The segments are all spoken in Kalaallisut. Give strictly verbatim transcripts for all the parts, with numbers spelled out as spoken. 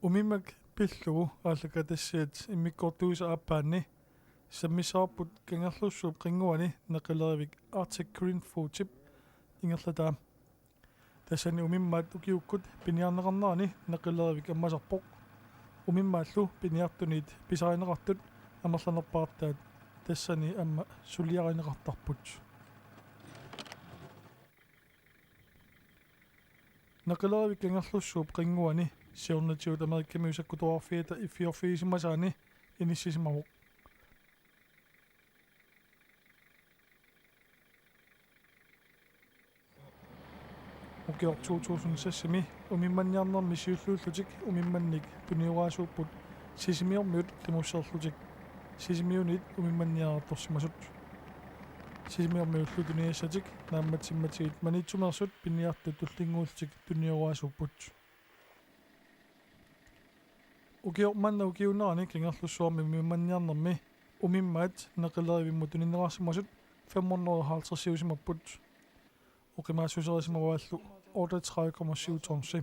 Umimmak pillugu aallakaatitassiat immikkoortuisa aappaanni sammissavarput Kangerlussuup qinnguani neqilerivik Arctic Green Foodip ingerlataa. Tassani umimmaat ukiukkut piniarneqarnerani neqilerivik ammasarpoq. Umimmaallu piniartunit pisarineqartut amerlanerpaartaat tassani aamma suliarineqartarput. Neqilerivik Kangerlussuup qinnguani siornatigut Amerikamiut sakkutuarfiata iffiorfigisimasaanni inissisimavoq. Ukioq to tusind seksimi umimmanniarnermi siulliullutik umimmannik tunioraasuupput Sisimiormiut qimusserlutik. Sisimiunit umimmanniartorsimasut. Sisimiormiullu tuniassatik naammatsimmatigit Maniitsumeersut piniartut tullinnguullutik tunioraasuupput. Ukioq manna ukiuunerani Kangerlussuarmi umimmanniarnermi umimmaat neqilerivimmut tunineqarsimasut fem hundrede og halvtreds-iusimapput. Oqimaassuserisimavaallu otteogtredive komma syv tonsi.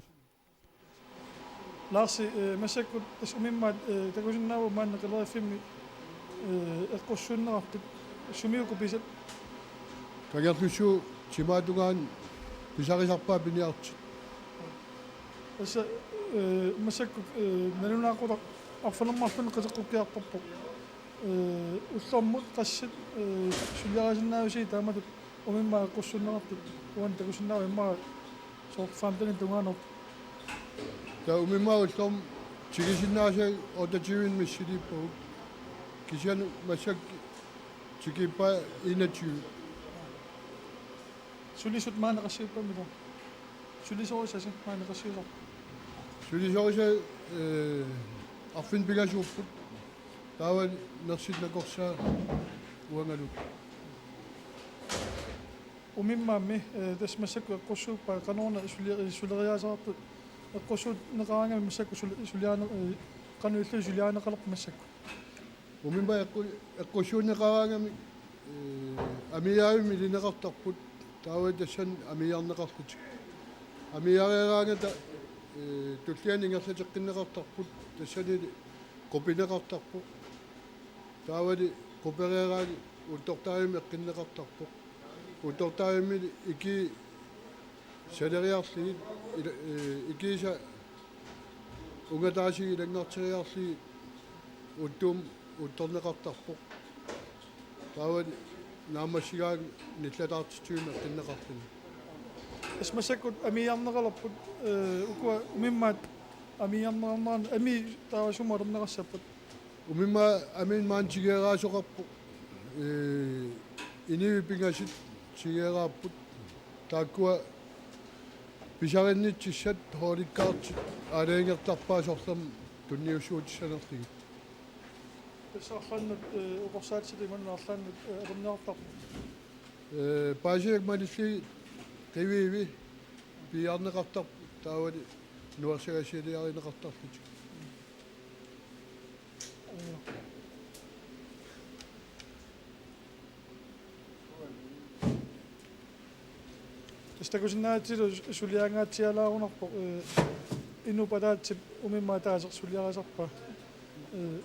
Larsi, øh, massakkut tassa umimmaat, øh, takusinnaavat maani neqileriffimmi, øh, eqqussuunneqartut sumiukkut pisat? Kangerlussuup timaatungaani pisarisarpaat piniartut. Tassa, øh, massakkut, øh, nalunaaqutaq arfineq-marlunnik qiteqqukkiartorpoq. Øh, ullormut qassit, øh, suliarisinnaavisi taamatut umimmaat eqqussuunneqartut uani takusinnaavat immaqa soorlu femtenit tungaanut. Taava umimmaat ullormut tikisinnaasai otteogtyve missiliippagut. Kisianni massakkut tikiippaat enogtyve. Sulisut maani qassiuppammi taava? Sulisorisasi maani qassiusarpa? Sulisorisat, øh, arfineq-pingasuupput. Taava nersitut nakorsaat uangalu. Umimmaammi, øh, tassa massakkut eqqussuuppaat qanoruna suli-, suleriaaseqartut eqqussuunneqaraangamik massakkut suli-, suliaane-, øh, qanoq ilillugu suliarineqalerput massakkut? Umimmaat eqqu-, eqqussuunneqaraangamik, øh, amiiaavimmi ilineqartarput, taava tassani amiiarneqarlutik. Amiiareeraangata, øh, tullianut ingerlateqqinneqartarput, tassani qupineqartarpoq. Taavali qupereeraanni uuttortaavimmi eqqinneqartarpoq. Uuttortaavimmi ikii saleriarlugit, ila-, øh, ikiisa ungataasii ilanngarteriarlugit uuttuumik uuttorneqartarpoq. Taavali naammassigaanni nillataartitsivimmut eqqinneqarluni. Tassa massakkut amiiarneqalerput, øh, ukua umimmaat amiiarneqarneranni amii taava sumut atorneqassappat? Umimmaat amiinik maani tigeeraasoqarpoq. Øh, inuit pingasut tigeeraapput. Taakkua pisarinnississat holdkortit aalajangertarpaat sorlermi tunniussuutissanerlugit. Tassa arlaannut, øh, uqorsaatitut imaluunniit arlaannut, øh, atorneqartarput? Øh, paasiat malillugit qiviivi piiarneqartarput taavali nuersagassialiarineqartarlutik. Tassa takusinnaavarsi suliangaatsialaarunarpoq, øh, inuup ataatsip umimmaap ataaseq suliarisarpaa. Øh,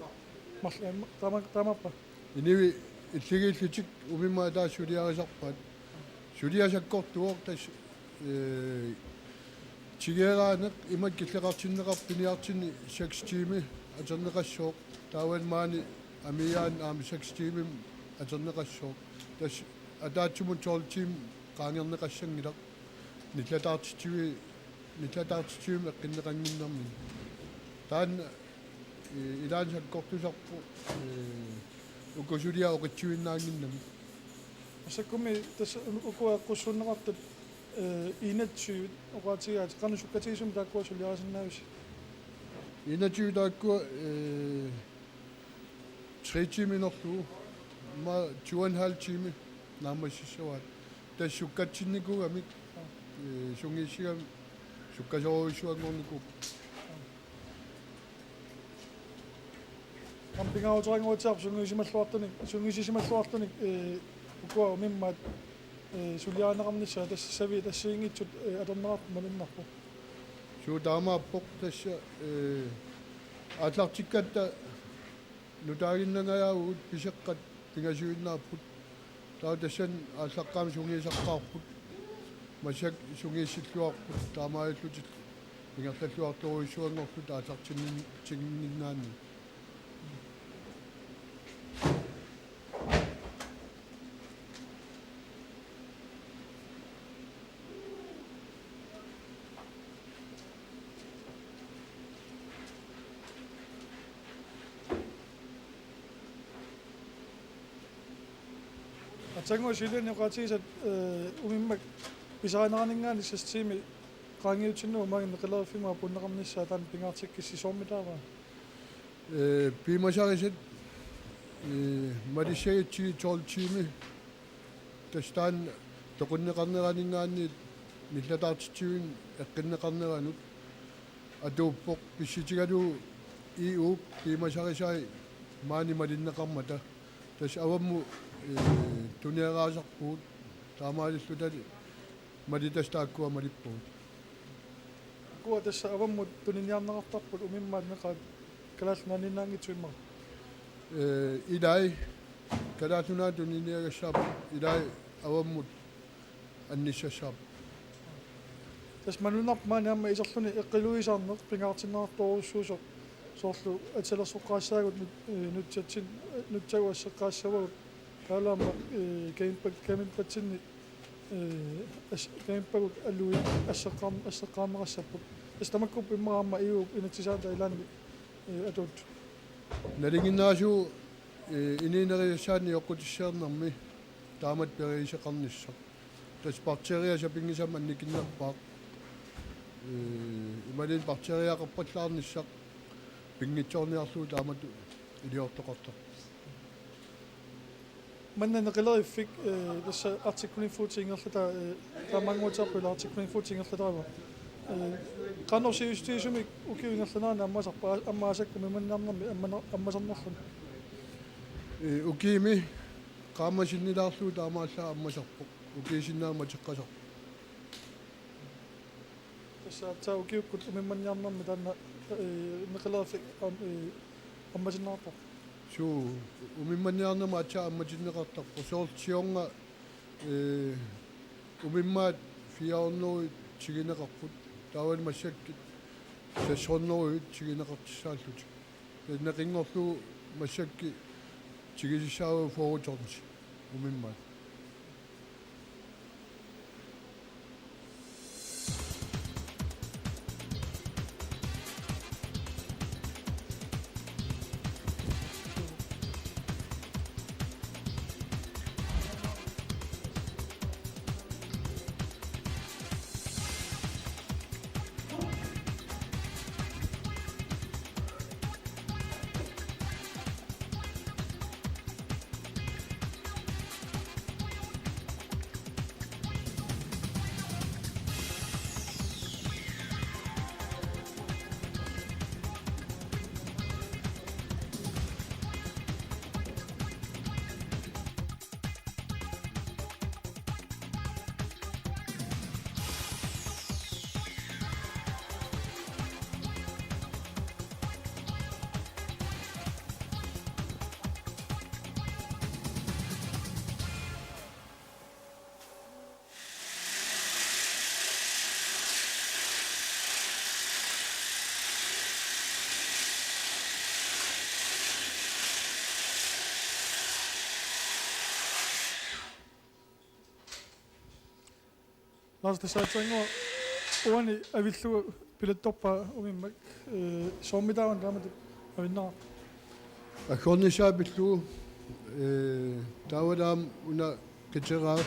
marl-, øh, taama-, taamaappa? Inuit illugiillutik umimmaap ataaseq suliarisarpaat. Suliaq sakkortuvoq tassa, øh, tigeeraaneq imatut killeqartinneqarpoq piniartunit seks tiimit atorneqassooq. Taavali maani amiiaani aamma seks tiimit atorneqassooq. Tassa ataatsimut tolv tiimit qaangerneqassanngilaq. Nillataartitsivi-, nillataartitsivimmut eqqinneqannginnermini. Taanna, øh, ilaanni sakkortusarpoq, øh, uku suliat oqitsivinnaannginnami. Massakkumi tassa ukua eqqussuunneqartut, øh, enogtyve oqaatigaat, qanoq sukkatigisumik taakkua suliarisinnaavisi? Enogtyve taakkua, øh, tre tiimit inorlugu, aamma to og en halv tiimi naammassissavaat. Tassa sukkatsinnikuugamik, øh, sungiussigami sukkasoorujussuanngornikuupput. Aamma pingaaruteqannguatsiarpoq sungiusimalluartunik, sungiusimalluartunik, øh, ukua umimmaat, øh, suliarineqarnissaat tassa saviit assigiinngitsut, øh, atorneqartut malunnarpoq. Suu, taamaappoq tassa, ee, aallartikkatta nutaaginnangajaavugut, piseqqat pingasuinnaapput. Taava tassani aallaqqaammut sungiusaqqaarput. Massakkut sungiussilluarput, taamaalillutik ingerlalluartorujussuanngorlutik aallartinnin-, tinninninngaanniit. Aatsaannguaq Siuliani oqaatigisat, ee, umimmak pisarineraninngaanniit seks timer qaangiutinnagu maani neqileriffimmi apuunneqarnissaa, taanna pingaartikkissi soormitaava? Ee, piumasarisat, ee, malissagutsigit tolv timer, tassa taanna toqunneqarneraninngaanniit nillataartitsivinnut eqqunneqarneranut atuuppoq, pissutigalugu E U-p piumasarisai maani malinneqarmata. Tassa avammut, ee, tunieraasarpugut, taamaalillutali malittassat taakkua malippugut. Ukua tassa avammut tuniniarneqartarput umimmaat neqaat Kalaallit Nunaanniinnaanngitsut immaqa? Ee, ilai, Kalaallit Nunaat tuniniagassaapput, ilai avammut annissassaapput. Tassa malunnarpoq maani aamma iserluni eqqiluisaarneq pingaartinneqartorujussuusoq, soorlu atisalersoqqaassaagut nut-, ee, nutsatsin-, nutsagut asseqqaassavagut, taavalu aamma, ee, Gamepad-, Gamepadsinni, ee, as-, Gamepagut aluit asseqqaarn-, asseqqaarneqassapput. Tassa tamakkuupput immaqa aamma E U-p inatsisaata ilaanni, ee, atuuttut. Nalinginnaasuuvoq, ee, inuunerisassaanut nioqqutissiornermi taamatut periuseqarnissaq. Tassa bakteria sapinngisamik annikinnerpaaq. Ee, imaluunniit bakteriaqarpallaarnissaq pinngitsoorniarlugu taamatut iliortoqartarpoq. Manna neqileriffik, ee, tassa Arctic Greenfood ingerlataa, ee, taamaannguatsiarput ila Arctic Greenfood ingerlataava. Ee, qanoq sivisutigisumik ukiup ingerlanerani ammasarpa, aamma aasakka umimmanniarnermi ammana-, ammasarnerluni? Ee, ukiumi qaammat sinnilaarlugu taamaallaat ammasarpoq. Ukiup sinneri mateqqasarpoq. Tassa aatsaat ukiukkut umimmanniarnermi taanna, ee, neqileriffik am-, ee, ammatinneqartarpoq? Suu, umimmanniarnermi aatsaat ammatinneqartarpoq. Soorlu siorna, ee, umimmaat fire hundrede tiguneqarput. Taavalu massakkut seks hundrede tiguneqartussaallutik. Neqinngorlugu massakkut tigusussaavagut fyrre tons umimmaat. Lars, tassa aatsaannguaq uani avillugu pilattorpaa umimmak, ee, soormitaava taamatut avinnera? Aggornissaa pillugu, ee, taavalu aamma una qiteraa, ee,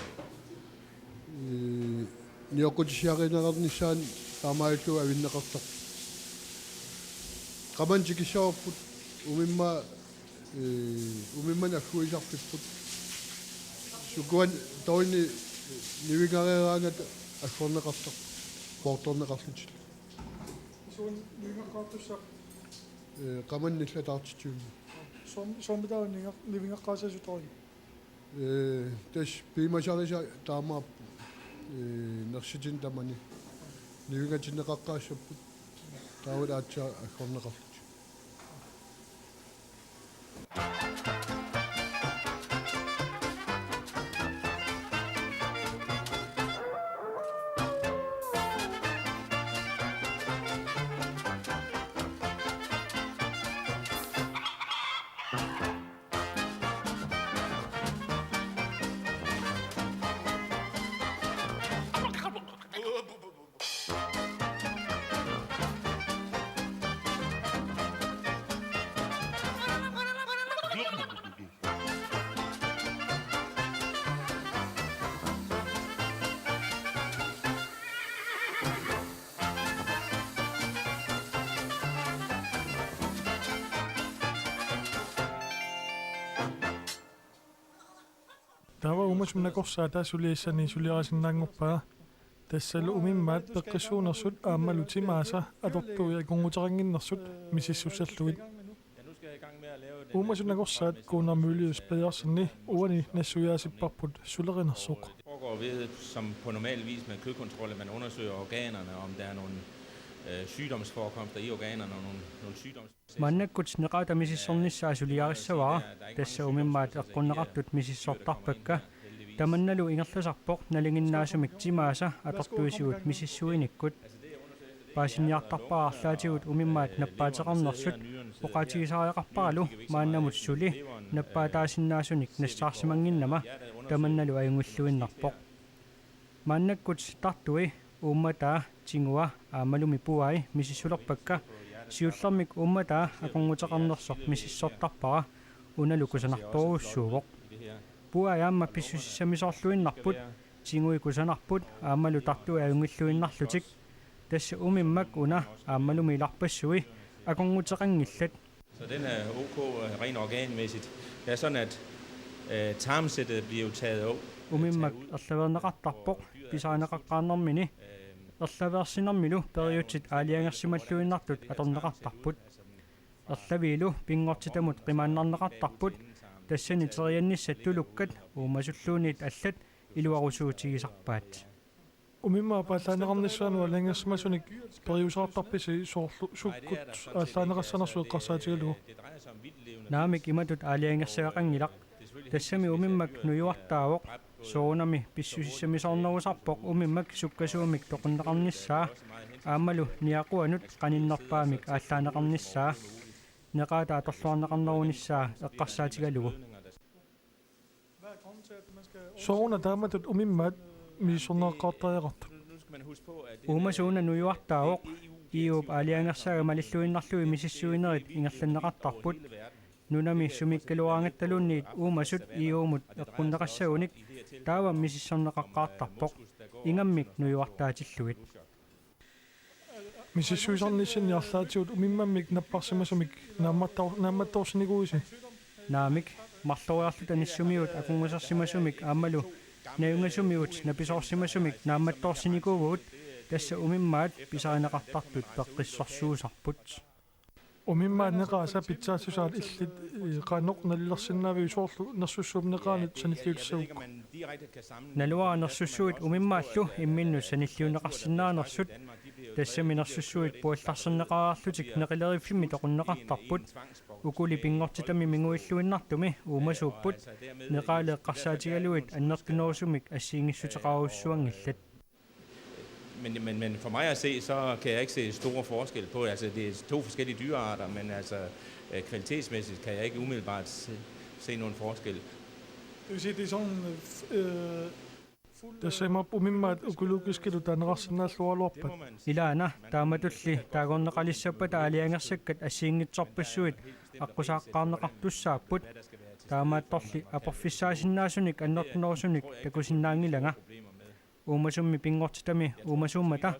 nioqqutissiarineqarnissaanut taamaalillugu avinneqartarpoq. Qamani tikissavarput, umimmaat, ee, umimmanik agguisarfipput. Sukuan toini nivingareeraangata aggorneqartarput, poortorneqarlutillu. Sukuan nivingaqqaartussaq? Ee, qamani nillataartitsivimmut. Soorm-, soormitaava nivinga-, nivingaqqaassasoq toini? Ee, tassa piumasarisat taamaappoq, ee, nersitini tamani. Nivingatinneqaqqaassapput. Taavalu aatsaat aggorneqarlutik. Taava uumasut nakorsaata suliassani suliarisinnaanngorpaa. Tassalu umimmaat peqqissuunersut aammalu timaasa atortui akornuteqannginnersut misissussallugit. Uumasut nakorsaat Gunnar Mylius Pedersen uani nassuiaasipparput sulerinersoq. Foregår ved, som på normal vis med kødkontrol, at man undersøger organerne, om der er nogle øh, sygdomsforekomster i organerne, og nogle, nogle sygdoms... Maannakkut neqaata misissornissaa suliarissavara, tassa umimmaat eqqunneqartut misissortarpakka, tamannalu ingerlasarpoq nalinginnaasumik timaasa atortuisigut misissuinikkut. Paasinniartarpara arlaatigut umimmaat nappaateqarnersut, oqaatigisariaqarparalu maannamut suli nappaataasinnaasunik nassaarsimannginnama, tamannalu ajunngilluinnarpoq. Maannakkut tartui, uummataa, tingua aammalumi puai misissulerpakka, siullermik uummataa akornuteqarnersoq misissortarpara, unalu kusanartorujussuuvoq. Puai aamma pissusissamisoorluinnarput, tingui kusanarput aammalu tartui ajunngilluinnarlutik. Tassa umimmak una aammalumi ilarpassui akornuteqanngillat. Så den er ok, øh, rent organmæssigt. Det er sådan, at øh, tarmsættet bliver jo taget ud. Umimmak erlaveerneqartarpoq, pisarineqaqqaarnermini erlaveersinermilu periutsit aalajangersimalluinnartut atorneqartarput. Erlaviilu pinngortitamut qimaannarneqartarput, tassani teriannissat tulukkat uumasulluunniit allat iluarusuutigisarpaat. Umimmaap aallaaneqarnissaanut aalajangersimasunik periuseqartarpisi soorlu sukkut aallaaneqassanersut eqqarsaatigalugu? Naamik, imatut aalajangersagaqanngilaq. Tassami umimmak nujuartaavoq, soorunami pissusissamisoornerusarpoq umimmak sukkasuumik toqunneqarnissaa aammalu niaquanut qaninnerpaamik aallaaneqarnissaa, neqaata atorluarneqarnerunissaa eqqarsaatigalugu. Sooruna taamatut umimmaat misissorneqartariaqartut? Uumasut una nujuartaavoq, E U-p aalajangersaaga malilluinnarlugit misissuinerit ingerlanneqartarput. Nunami sumiikkaluaraangattaluunniit uumasut E U-mut eqqunneqassagunik taava misissorneqaqqaartarpoq, ingammik nujuartaatillugit. Misissuisarnissinni arlaatigut umimmammik napparsimasumik naammattor-, naammattoorsinikuuisi? Naamik, marloriarluta nissumigut akornusersimasumik aammalu najungasumigut napisoorsimasumik naammattoorsinikuuvugut, tassa umimmaat pisarineqartartut peqqissorsuusarput. Umimmaat neqaasa pitsaassusaat illit, eh, qanoq nalilersinnaaviuk, soorlu nersussuup neqaanut sanilliutissagukku? Naluara nersussuit umimmaallu imminnut sanilliunneqarsinnaanersut. Tassami nersussuit puallarserneqareerlutik neqileriffimmi toqunneqartarput. Ukuli pinngortitami minguilluinnartumi uumasuupput, neqaali eqqarsaatigalugit annertunerusumik assigiinngissuteqarujussuanngillat. Men, men, men for mig at se, så kan jeg ikke se store forskel på. Altså, det er to forskellige dyrearter, men altså, øh, kvalitetsmæssigt kan jeg ikke umiddelbart se, se nogen forskel. Det vil sige, det er sådan, øh, Tassa imaappoq umimmaat økologiskilu taaneqarsinnaalluaraluarpat. Ilaana, taamatulli taagorneqalissappata aalajangersakkat assigiinngitsorpassuit aqqusaqqaarneqartussaapput. Taamaattorli aporfissaasinnaasunik annertunerusunik takusinnaanngilanga. Uumasummi pinngortitami uumasuummata,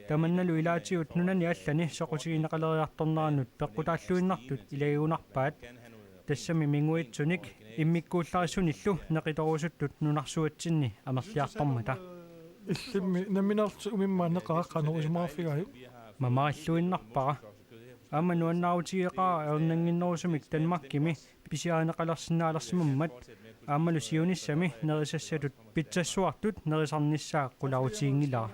tamannalu ilaatigut nunani allani soqutigineqaleriartornerannut peqqutaalluinnartut ilagigunarpaat. Tassami minguitsunik immikkuullarissunillu neqitorusuttut nunarsuatsinni amerliartormata. Illimmi nammineerlutit umimmaat neqaat qanoq isumaqarfigaajuk? Mamarilluinnarpara. Aamma nuannaarutigeqaara erninnginnerusumik Danmarkimi pisiarineqalersinnaalersimammat aammalu siunissami nerisassatut pitsassuartut nerisarnissaa qularutiginngilara.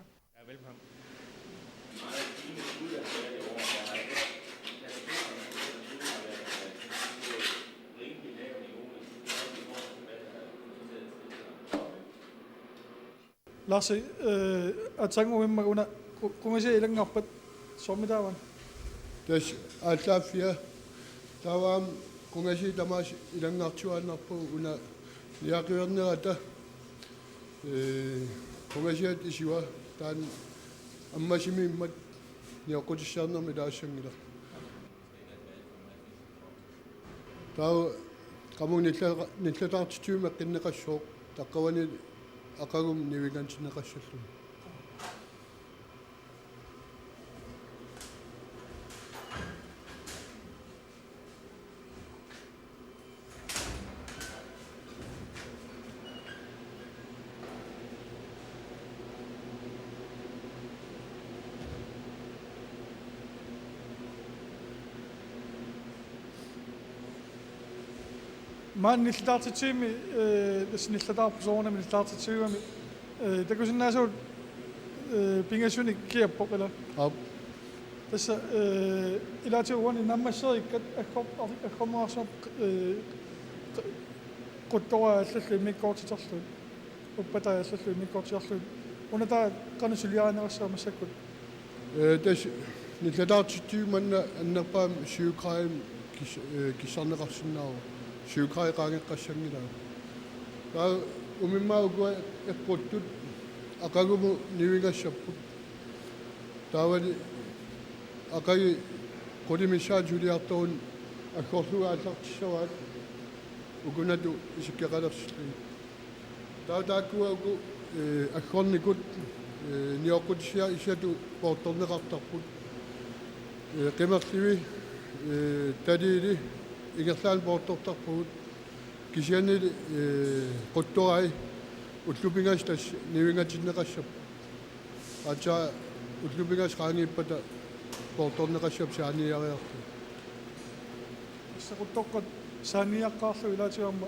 Larsi, eh, aatsaannguaq umimmagu una qu-, qungasiat ilanngarpat, soormitaava? Tassa aallaaffia. Taava aamma qungasiat tamaasa ilanngartuaannarpagut, una niaqqivernerata, eh, qungasiat isiva, taanna ammasimiimmat nioqqutissiarnermi taassanngilaq. Taava qamuuna nilla-, nillataartitsivimmi eqqunneqassooq, taqqavani aqagumut nivingatinneqassalluni. Maani nillataartitsivimmi, eh, tassa nillataarput soorunami nillataartitsivimmi, eh, takusinnaasagut, eh, pingasunik kiappoq ila. Aap. Tassa, eh, ilaatigut uani naammassereerikkat aggor-, aggorneqarsimapput, eh, quttoraat allallu immikkoortiterlugit. Uppatai allallu immikkoortiterlugit. Una taava qanoq suliarineqassavat massakkut? Eh, tassa nillataartitsivimmi manna annerpaamik syv gradimik kis-, eh, kissarneqarsinnaavoq. Syv grader qaangeqqassanngilaa. Taava umimmaat ukua eqquttut aqagumut nivingassapput. Taavali aqagu qulit missaanni suliartoruni aggorlugit aallartissavaat ukunatut isikkoqalersillugit. Taava taakkua uku, eh, aggornikut, eh, nioqqutissiarisatut poortorneqartarput. Eh, qimerlivi, eh, taliili ingerlaannaq poortortarpagut. Kisiannili, eh, quttorai ullut pingasut tassa nivingatinneqassapput. Aatsaat ullut pingasut qaangiuppata poortorneqassapput saaniiariarlugit. Tassa quttoqqat saaniiaqqaarlugit ilaatigut aamma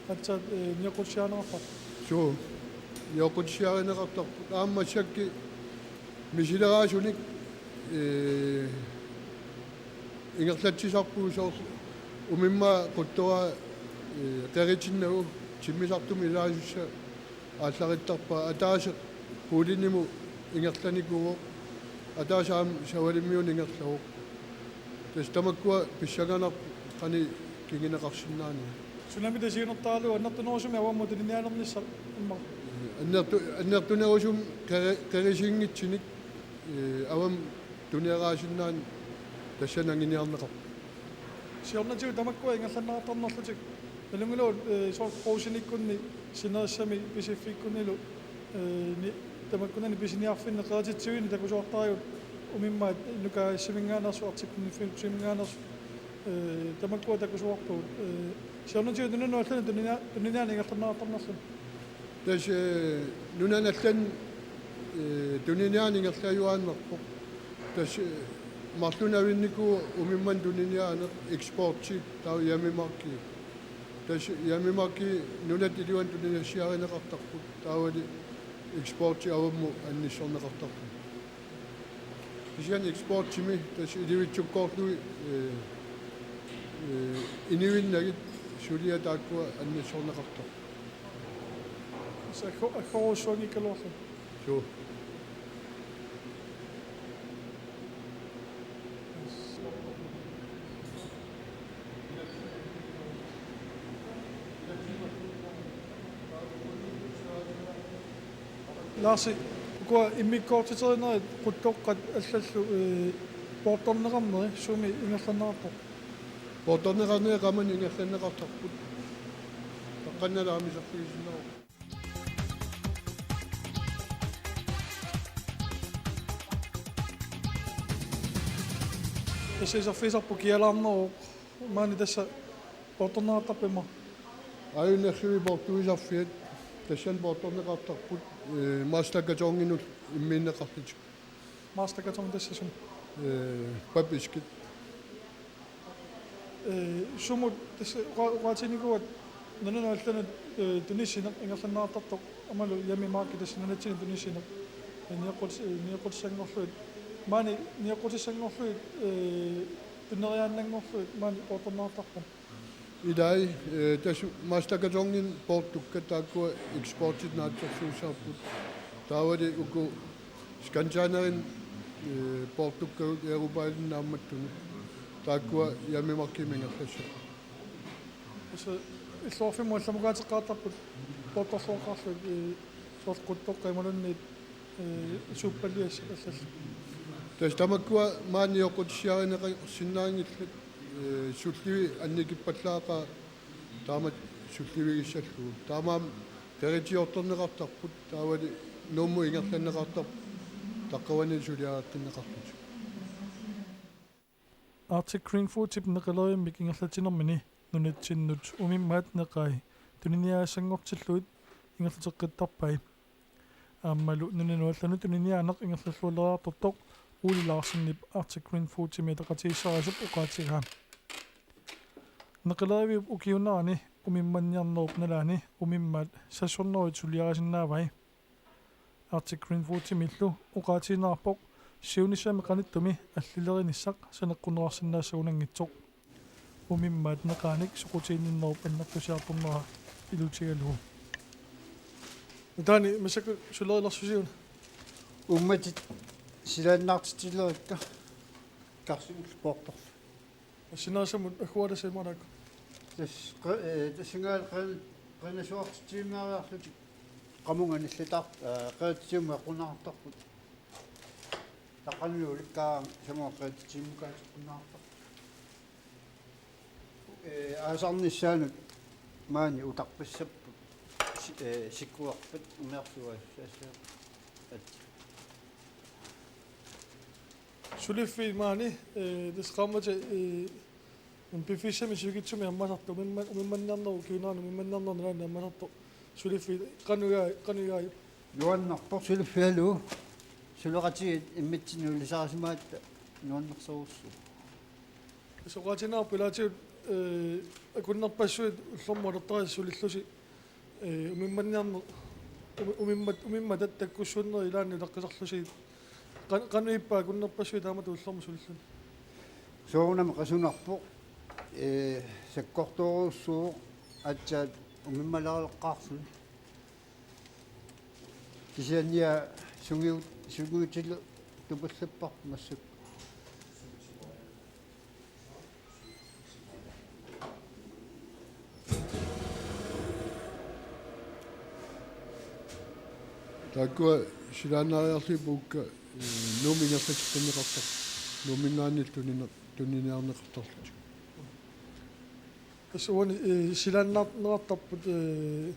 aatsaat, eh, nioqqutissiarineqartarput. Suu. Nioqqutissiarineqartarput. Aamma massakkut misileraasunik, eh, ingerlatsisarpugut soorlu umimmaat quttoraat, eh, qeritinnagu timmisartumik ilaasussaq aallarittarpaa, ataaseq puulinimut ingerlanikuuvoq, ataaseq aamma savalimmiunut ingerlavoq. Tassa tamakkua pissanganarpoq qanoq kinguneqarsinnaanera. Sunami tassa siunertaralugu annertunerusumik avammut tuniniaanernissaq immaqa? Annertu-, annertunerusumik qeri-, qerisiinngitsunik, eh, avammut tuniniaasinnaaneq tassani anguniarneqarpoq. Siornatigut tamakkua ingerlanneqartarnerlutik. Nalunngilarput, eh, soorlu Brugsenikkunni sinerissami Pisiffiikkunnilu, eh, ni-, tamakkunani pisiniarfinni qerititsiviini takusuartaraat umimmaat Nuka A/S-iminngaanneersut, Arctic Fieldsiminngaanneersut, eh, tamakkua takusuarpagut. Eh, siornatigut nunanut allanut tuninia-, tuniniaaneq ingerlanneqartarnerluni. Tassa, eh, nunanut allanut, eh, tuniniaaneq ingerlajuaannarpoq. Tassa, eh, marlunnik avinnikuuvoq umimmannik tuniniaaneq, eksporti, taava hjemmemarked. Tassa hjemmemarked nunatta iluani tuniniaasiarineqartarput, taavali eksporti avammut annissorneqartarpoq. Kisianni eksportimi tassa ilivitsukkoorlugit, eh, eh, inuinnagit suliat taakkua annissorneqartarput. Tassa aggo-, aggorussuanngikkaluarluni. Suu. Larsi, ukua immikkoortiterinerit quttoqqat allallu, eh, poortorneqarneri sumi ingerlanneqartarput? Poortorneqarneri qamani ingerlanneqartarput. Taqqannalaami iserfigisinnaavoq. Tassa iserfigisarput kialaarneruvoq. Maani tassa poortorneqartarput immaqa? Aajuna nerriviit poortuisarfiat, tassani poortorneqartarput, eh, Master Kartoninut immiunneqarlutik. Master Karton tassa sumut? Eh, Pap Iskit. Eh, sumut tassa oqa-, oqaatiginikuuat nunanut allanut, eh, tunissineq ingerlanneqartartoq aammalu hjemmemarked tassa nunatsinni tunissineq. Eh, nioqqut-, eh, nioqqutissanngorlugit. Maani nioqqutissanngorlugit, eh, tuneriaannanngorlugit maani poortorneqartarput. Ilai, eh, tassa Master Kartonit poortukkat taakkua eksportit naatsorsuussaapput. Taavali uku Scandianerinik, eh, poortukkagut Europalinnut naammattunut. Taakkua Hjemmemarkedimi ingerlassapput. Tassa illoqarfimmut allamukaateqqaartarput poortorluaqqaarlugit, eh, soorlu quttoqqat imaluunniit, eh, suuppalliassat allallu. Tassa tamakkua maani oqutissiarineqarsinnaanngillat, eh, sullivik annikippallaaqaaq taamatut sullivigissallugu. Taamaammat qeritiortorneqartarput, taavali Nuummut ingerlanneqartarput taqqavanilu suliareqqinneqarlutik. Arctic Green Foodip neqilerivimmik ingerlatsinermini nunatsinnut umimmaat neqai tuniniaassanngortillugit ingerlateqqittarpai. Aammalu nunanut allanut tuniniaaneq ingerlallualeriartortoq Ole Larsenip Arctic Green Foodimi ataqatigiissaarisup oqaatigaa. Neqileriviup ukiuunerani umimmanniarnerup nalaani umimmaat seks hundrede suliarisinnaavai. Arctic Green Foodimillu oqaatigineqarpoq siunissami qanittumi allilerinissaq saneqqunneqarsinnaassagunanngitsoq. Umimmaat neqaanik soqutiginninnerup annertusiartornera ilutigalugu. Nutaani massakkut sulerilersusi una? Uummatit silaannaartitsilerikka karsimullu poortorlugit. Sinaasamut agguaatassa imaalaakku? Tassa qe-, eh, tassunga qe-, qinasuartitsiumaariarlutik qamunga nillataar-, eh, qerititsiumut eqqunneqartarput. Taqqanillu ulikkaarami samua qerititsiumukaateqqunneqartarput. Eh, aasarnissaanut maani utarpassapput si-, eh, sikuarpat umiarsuaassaassaat. At. Suliffiit maani, eh, tassa qaammatit, eh, piffissami sivikitsumi ammasartoq, umimma-, umimmanniarnerup ukiuunerani umimmanniarnerup nalaani ammasartoq. Suliffiit qanoq igaa-, qanoq igaajuk? Nuannerpoq suliffigalugu. Suleqatigiit immitsinnut ilisarisimagatta nuannersorujussuuvoq. Tassa oqaatigineqarpoq ilaatigut, eh, akunnerpassuit ullormut atulertarisi sulillusi, eh, umimmanniarneq, umi-, umimmat-, umimmatat takkussuunnerit ilaanni utaqqisarlusigit. Qan-, qanoq ippa akunnerpassuit taamatut ullormut sulilluni? Soorunami qasunarpoq, eh, sakkortoorujussuuvoq aatsaat umimmaleqqaarluni. Kisianni sungiu-, sungiutilu tupallapparput massakkut. Taakkua silaannaariarlugit uku, eh, Nuummi ingerlateqqinneqartarput. Nuumminngaanniit tunine-, tuniniarneqartarlutik. Tassa uani, eh, silaannaarneqartarput, eh,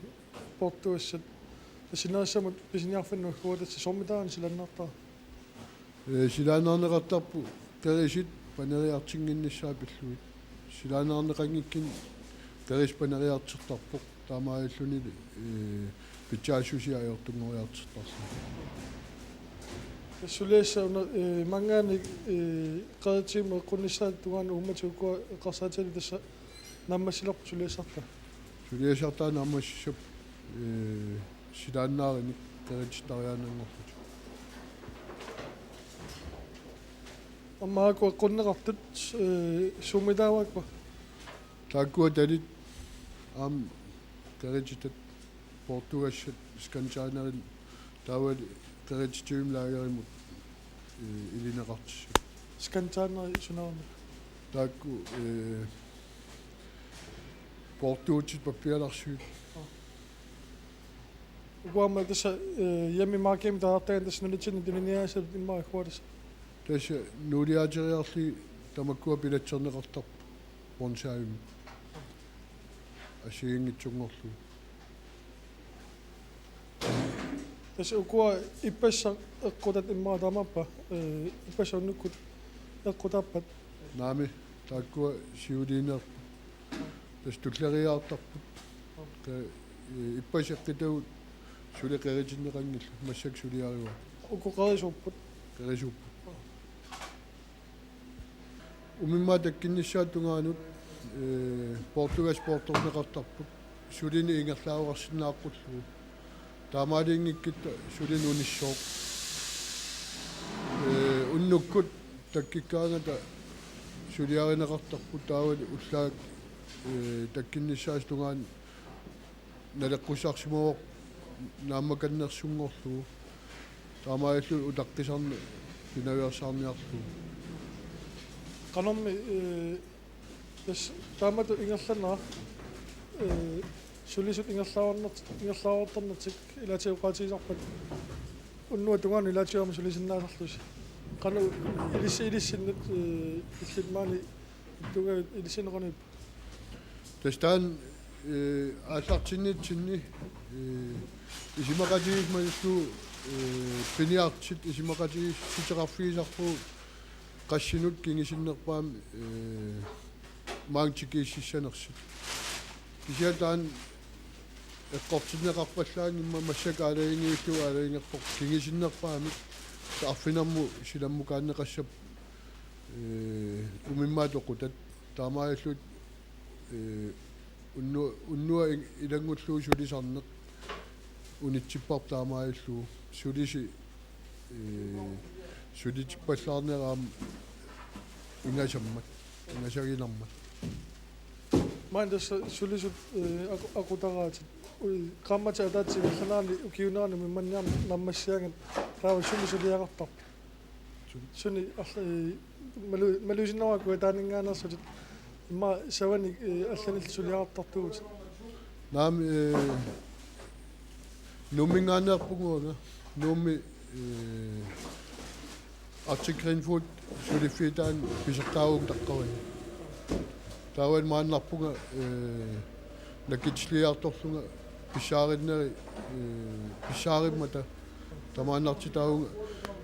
poortugassat. Tassa sinaasamut pisiniarfinnut agguaatassa soormitaava silaannaartara? Eh, silaannaarneqartarput qerisut paneriartinnginnissaat pillugit. Silaannaarneqanngikkunik qerisut paneriartortarpoq. Taamaalillunilu, eh, pitsaassusia ajortunngoriartortarluni. Tassa suliassat una, eh, maanngaanniit, eh, qerititsiumut eqqunnissaata tungaanut uummatit ukua eqqarsaatigalugit tassa naammassilerput suliassartaa? Suliassartaa naammassissapput, eh, silaannaarinik qeritittariaannanngorlutik. Aamma aajuku eqqunneqartut, eh, suummitaava aajuku? Taakkua talit aamma qerititat poortugassat Scandianerilu taavalu qerititsivimmi laagerimut, eh, ilineqartissat. Scandianeri sunaana? Taakku, eh, poortuutit pappialarsuit. Aa. Ukua aamma tassa, eh, Hjemmemarkedimi taartagan tassa nunatsinnut tuniniaasat immaqa agguaatassa? Tassa nuuliaateriarlugit tamakkua pilatserneqartarput Bornshejemimi. Assigiinngitsunngorlugit. Tassa ukua ippassaq eqqutat immaqa taamaappa, eh, ippassaq unnukkut eqqutaappat? Naamik, taakkua siuliineerput. Tassa tulleriiaartarput. Ka-, eh, ippassaq eqqutagut suli qeritinneqanngillat, massakkut suliarivaat. Uku qerisuupput? Qerisuupput. Umimmaat takkunnissaata tungaanut, eh, poortugassat poortorneqartarput. Sulineq ingerlaaruarsinnaaqqullugu. Taamaaliinngikkutta sulineq unissooq. Eh, unnukkut takkukkaangata suliarineqartarput taavalu ullaaq, eh, takkunnissaasa tungaanut naleqqussarsimavoq naammakannersunngorlugu. Taamaalillutik utaqqisarneq pinaveersaarniarlugu. Qanormi, eh, tassa taamatut ingerlanera, eh, sulisut ingerlaavarnert-, ingerlaavartarnertik ilaatigut oqaatigisarpat unnuap tungaanut ilaatigut aamma sulisinnaasarlusi. Qanoq ilissi-, ilissinnut, eh, illit maani ittuugavit ilissinnut qanoq ippa? Tassa taanna, eh, aallartinnitsinni, eh, isumaqatigiissut malillugu, eh, piniartut isumaqatigiissuteqarfigisarput qassinut kingusinnerpaamik, eh, maanga tikiississanersut. Kisianni taanna eqqortinneqarpallaanngimmat massakkut aalajangiullugu aalajangerpoq kingusinnerpaamik arfinermut silammukaanneqassapput, eh, umimmaat toqutat taamaalillutik, eh, unnu-, unnuaq i-, ilanngullugu sulisarneq unitsipparput taamaalillugu sulisi-, eh, sulitippallaarnerat aamma ingasammat, ingasaginermat. Maani tassa sulisut, eh, aqu-, aqutaraatit. Ui, qaammatit ataatsimik ingerlanerani ukiuunerani umimmanniarneq naammassigaangat taava sumi suliaqartarpa? Suni arla-, eh, malu-, malugisinnaavara Kujataaninngaanneersutit immaqa savanik, eh, allanillu suliaqartartuuvutit. Naamik, eh, Nuumminngaanneerpunga uanga. Nuummi, eh, Arctic Green Food suliffiutaani pisortaavunga taqqavani. Taavani maannarpunga, eh, nakkutilliartorlunga pissaarineri, eh, pissaarimmata tamaannartitaavunga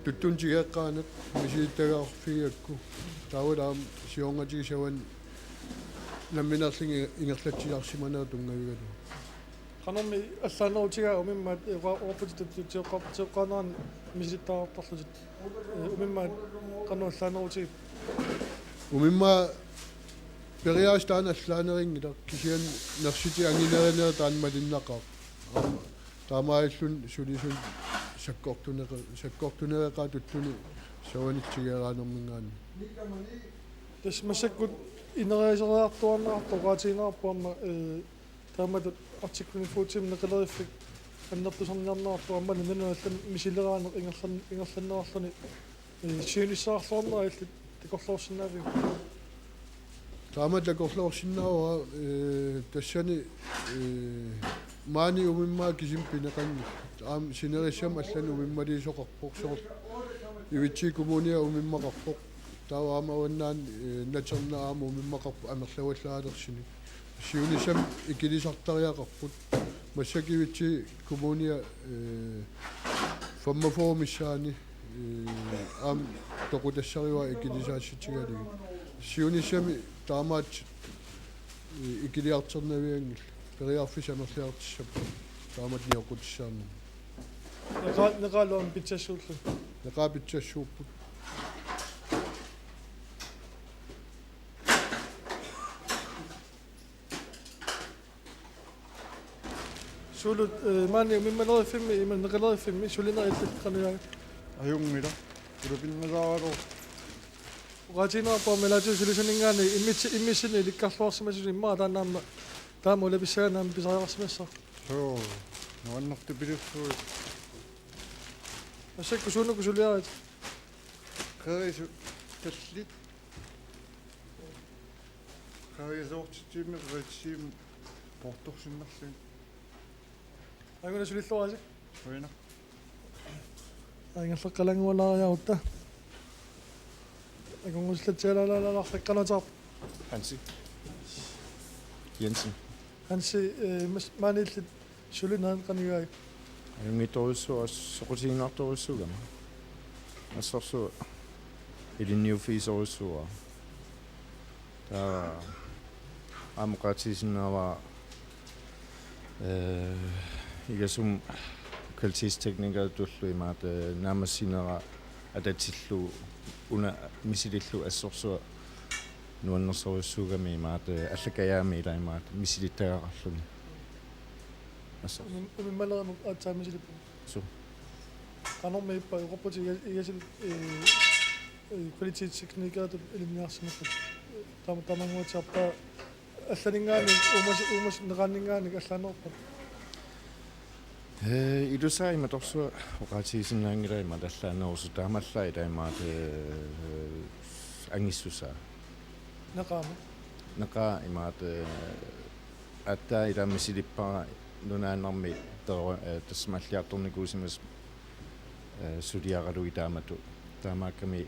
tuttunik tigeeqqaaneq misilittagaqarfigigakku. Taavalu aamma siornatigut savanik nammineerlunga ingerlatsisarsimanerat tunngavigalugu. Qanormi allaanerutigaa umimmaat, eh, oqa-, oqarputit tuttuuteqqa-, teqqaanerani misilittagaqartarlutit? Eh, umimmaat qanoq allaanerutigippa? Umimmaat periaaseq taanna allaanerunngilarput kisianni nersutit anginerinerat taanna malunnaqaaq. Aamma taamaalilluni sulisunut sakkortuneqa-, sakkortuneqaaq tuttunik savanillu tigeeraanerminngaanniit. Tassa massakkut ineriartortuarneqartoq oqaatigineqarpoq aamma, eh, taamatut Arctic Green Foodimi neqileriffik annertusarniarneqartoq aamma nunanut allanut misileraaneq ingerlan-, ingerlanneqarluni, eh, siunissaqarluarnera illit takorloorsinnaaviuk? Taama takorloorsinnaavara, eh, tassani, eh, maani umimmaat kisimi pineqanngillat. Aamma sinerissami allani umimmaliisoqarpoq soorlu Ivitsi Kommunia umimmaqarpoq. Taava aamma avannaani, eh, Naterna aamma umimmaqarpoq amerlavallaalersunik. Siunissami ikilisartariaqarput. Massakkut Ivitsi Kommunia, eh, femogfyrre missaani, eh, aamma toqutassarivaa ikilisaatigalugit. Siunissami taamaattut, eh, ikiliartornavianngillat. Periarfissat amerliartussaapput taamatut nioqqutissaanera. Neqa-, neqaalu aamma pitsassuullugit? Neqaat pitsassuupput. Suulut, eh, maani umimmaleriffimmi, ima neqileriffimmi, sulinerit illit qanoq ivaat? Ajunngilaq. Ulapinnasaaraluarpoq. Oqaatigineqarpoq aamma ilaatigut sulisaninngaanniit immitsi-, immissinnut ilikkarluarsimasusi immaqa taanna aamma taama ulapissagaanni aamma pisariaqarsimassaaq. Suu, nuannertupiluffuit. Massakkut suunuku suliarit? Qerisut tallit. Qerisoortitsivimmi qeritsivimmut poortorsinnarlugit. Anguna sulilluarisi. Qujanaq. Angerleqqalaanngualaariarutta. Akornusillatsialaalaalaalaaqqanuutaaq. Hansi Jensen. Hansi, eh, mas-, maani illit sulinerit qanoq ivaat? Ajunngitsorujussuuara, soqutiginartorujussuugama. Assorsuaq ilinniuffigisorujussuuara. Taava aamma oqaatigisinnaavara, eh, igasumut kvalitetsteknikeritullu imaattoq, eh, naammassinera atatillugu una misilillugu assorsuaq nuannersorujussuugami imaattoq, eh, allakkajaami ila imaattoq misilittagaqarluni. Assor. Umim-, umimmalerimut aatsaat misilippunga. Suu. Qanormi ippa oqarputit iga-, igasillu, eh, eh, kvalitetsteknikeritut ilinniarsimapput. Taama-, taamaannguatsiarpaa allaninngaanniit uumas-, uumas-, neqaanninngaanniit allaanerpat. Eh, ilusaa imatorsuaq oqaatigisinnaanngilaq imaattoq allaanerusoq taamaallaat imaattoq, eh, angissusaa. Neqaamik. Neqaaq imaattoq, eh, aatsaat ilaa misilippara nunaannarmi tero-, eh, tassamalliartornikuusimasoq, eh, suliaralugit taamatut. Taamaakkami,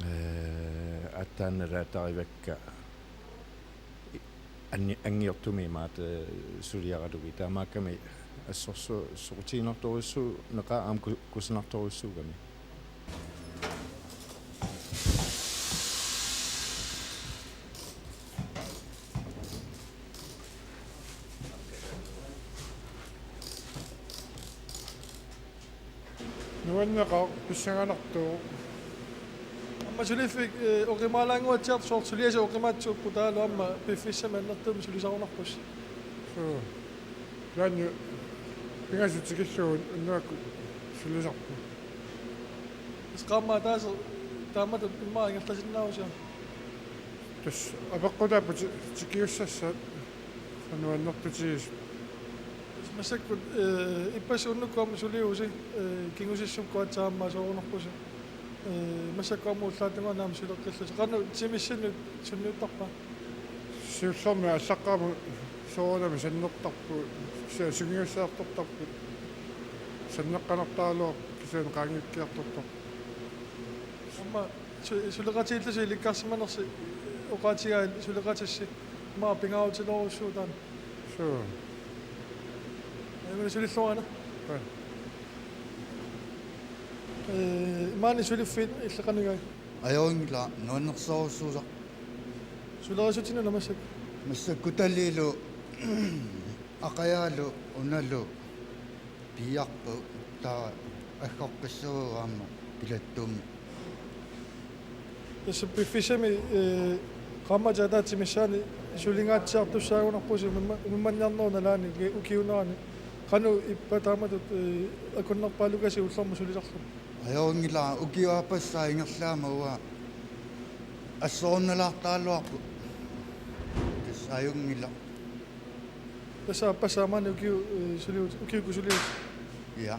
eh, aatsaat nalaattarivakka anni-, angiortumik imaattoq, eh, suliaralugit. Taamaakkami assorsuaq soqutiginartorujussuuvoq, neqaaq aamma ku-, kusanartorujussuugami. Nuanneqaaq, pissanganartoq. Aamma suliffik, eh, oqimaalaannguatsiartoq, soorlu suliassat oqimaatsuupput, taavalu aamma piffissami annertuumik sulisarunarpusi. Suu. Ilaanni pingasut tikillugu unnuakkut sulisarput. Tassa qaammat ataaseq taamatut immaqa ingerlasinnaavusi? Tassa apeqqutaapput ti-, tikiussassaat. Nuannertutigisut. Massakkut, eh, ippassaq unnukkut aamma suliuvusi, eh, kingusissukkut aatsaat aamma soorunarpusi. Eh, massakkut aamma ullaap tungaanut aamma suleqqillusi. Qanoq timissinnut sunniuttarpa? Siullermik aallaqqaammut soorunami sannertarput, si-, sungiussaartortarput. Sanneqqanartaraluarpoq kisianni qaangiukkiartortarpoq. Aamma su-, suleqatigiillusi ilikkarsimanersi oqaatigaat suleqatissi immaqa pingaarutilerujussuuvoq taanna. Suu. Aajuna sulilluarina. Aa. Eh, imaani suliffiit illit qanoq igaat? Ajunngilaq, nuannersorujussuusarpoq. Sulerisutsinnuna massakkut? Massakkutaliilu aqajaalu unalu piiarput, taava aggoqqissuuvoq aamma pilattuummi. Tassa piffissami, eh, qaammatip ataatsip missaani sulingaatsiartussaagunarpusi umimma-, umimmanniarnerup nalaani uki-, ukiuunerani. Qanoq ippa taamatut, eh, akunnerpaalukasi ullormut sulisarlugu? Ajunngilaq, ukiup aappassaa ingerlaannaq uanga assorunnalaartaraluarpoq. Tassa ajunngilaq. Tassa aappassaa maani ukiu-, eh, suliut-, ukiukkut suliusi? Ja.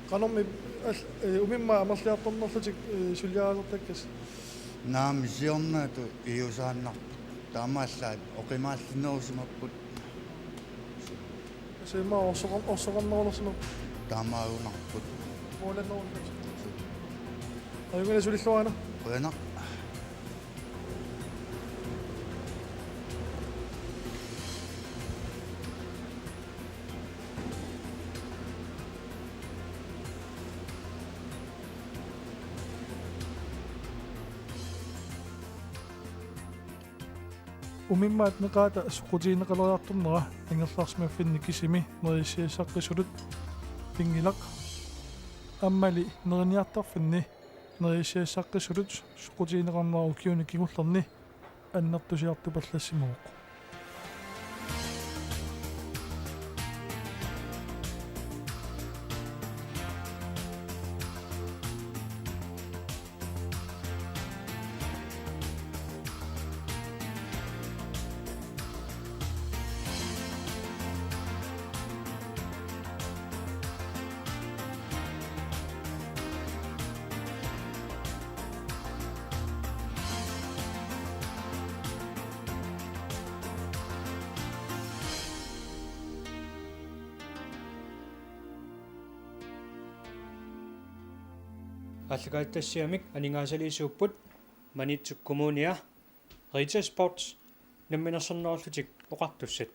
Qanormi al-, eh, umimmaat amerliartornerlutik, eh, suliarisartakkasi? Naamik, siornatut iusaannarput. Taamaallaat oqimaallinerusimapput. Tassa immaqa orsoqar-, orsoqarnerulersimapput. Taamaagunarput. Quulannerulersimapput. Ajunngilaq, sulilluarina. Qujanaq. Umimmaat neqaata soqutigineqaleriartornera angerlarsimaffinni kisimi nerisassaqqisullutik pinngilaq. Aammali neriniartarfinni nerisassaqqisullutik soqutigineqarnera ukiuni kingullerni annertusiartupallassimavoq. Aallakaatitassiamik aningaasaliisuupput Maniitsup Kommunia, Rita Sports namminersornerullutik oqartussat.